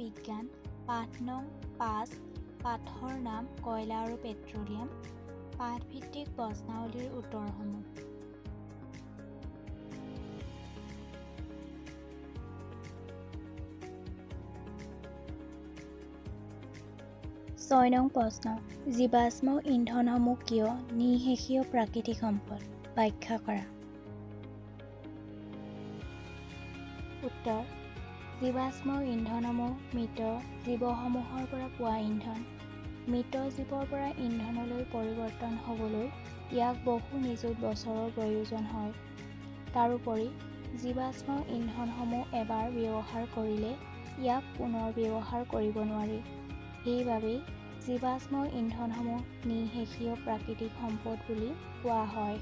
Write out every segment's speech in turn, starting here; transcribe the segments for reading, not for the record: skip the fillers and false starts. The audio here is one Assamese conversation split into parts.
বিজ্ঞান, পাঠ নং 5, পাঠৰ নাম কয়লা আৰু পেট্ৰলিয়াম, পাঠভিত্তিক প্ৰশ্নাৱলীৰ উত্তৰসমূহ। ছয় নং প্ৰশ্ন, জীৱাশ্ম ইন্ধনসমূহ কিয় নিঃশেষীয় প্ৰাকৃতিক সম্পদ? ব্যাখ্যা কৰা। উত্তৰ, জীৱাশ্ম ইন্ধনসমূহ মৃত জীৱসমূহৰ পৰা পোৱা ইন্ধন। মৃত জীৱৰ পৰা ইন্ধনলৈ পৰিৱৰ্তন হ'বলৈ ইয়াক বহু নিযুত বছৰৰ প্ৰয়োজন হয়। তাৰোপৰি জীৱাশ্ম ইন্ধনসমূহ এবাৰ ব্যৱহাৰ কৰিলে ইয়াক পুনৰ ব্যৱহাৰ কৰিব নোৱাৰি। সেইবাবেই জীৱাশ্ম ইন্ধনসমূহ নিঃশেষীয় প্ৰাকৃতিক সম্পদ বুলি কোৱা হয়।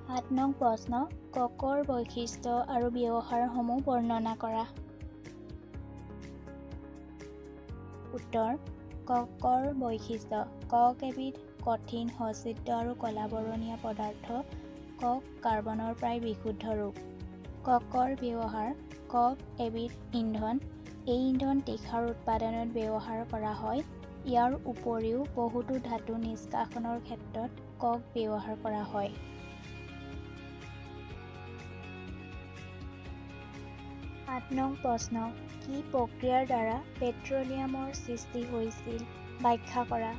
সাত নং প্ৰশ্ন, ককৰ বৈশিষ্ট্য আৰু ব্যৱহাৰসমূহ বৰ্ণনা কৰা। উত্তৰ, ককৰ বৈশিষ্ট্য। কক এবিধ কঠিন, সচিত্ৰ আৰু কলাবৰণীয়া পদাৰ্থ। কক কাৰ্বনৰ প্ৰায় বিশুদ্ধ ৰূপ। ককৰ ব্যৱহাৰ। কক এবিধ ইন্ধন। এই ইন্ধন তীখাৰ উৎপাদনত ব্যৱহাৰ কৰা হয়। ইয়াৰ উপৰিও বহুতো ধাতু নিষ্কাশনৰ ক্ষেত্ৰত কক ব্যৱহাৰ কৰা হয়। আঠ নং প্ৰশ্ন, কি প্ৰক্ৰিয়াৰ দ্বাৰা পেট্ৰলিয়ামৰ সৃষ্টি হৈছিল? ব্যাখ্যা কৰা।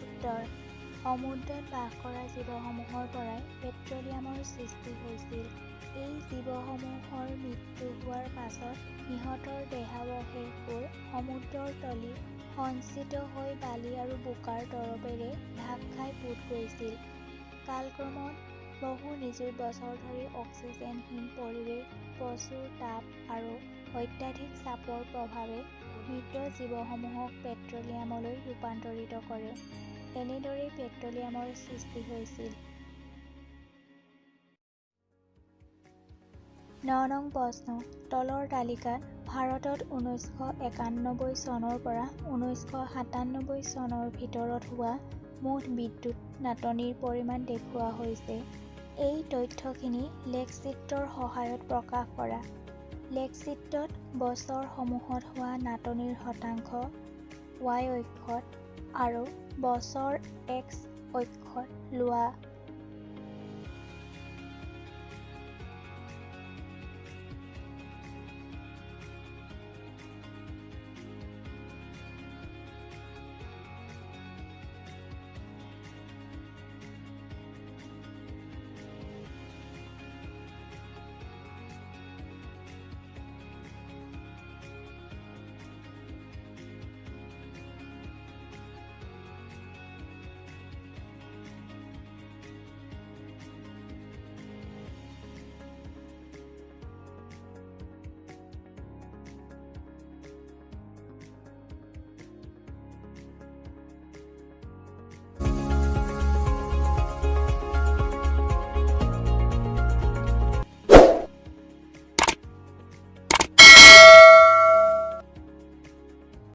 উত্তৰ, সমুদ্ৰত বাস কৰা জীৱসমূহৰ পৰাই পেট্ৰলিয়ামৰ সৃষ্টি হৈছিল। এই জীৱসমূহৰ মৃত্যু হোৱাৰ পাছত সিহঁতৰ দেহাৱশেষবোৰ সমুদ্ৰৰ তলিত সঞ্চিত হৈ বালি আৰু বোকাৰ তৰপেৰে ঢাক খাই পোত গৈছিল। কালক্ৰমত বহু নিযুত বছৰ ধৰি অক্সিজেনহীন পৰিৱেশ, প্ৰচুৰ তাপ আৰু অত্যাধিক চাপৰ প্ৰভাৱে মৃত জীৱসমূহক পেট্ৰলিয়ামলৈ ৰূপান্তৰিত কৰে। এনেদৰেই পেট্ৰলিয়ামৰ সৃষ্টি হৈছিল। ন নং প্ৰশ্ন, তলৰ তালিকাত ভাৰতত 1991 চনৰ পৰা 1997 চনৰ ভিতৰত হোৱা মুঠ বিদ্যুৎ নাটনিৰ পৰিমাণ দেখুওৱা হৈছে। এই তথ্যখিনি লেখচিত্ৰৰ সহায়ত প্ৰকাশ কৰা। লেখচিত্ৰত বছৰসমূহত হোৱা নাটনিৰ শতাংশ ৱাই অক্ষত আৰু বছৰ এক্স অক্ষত লোৱা।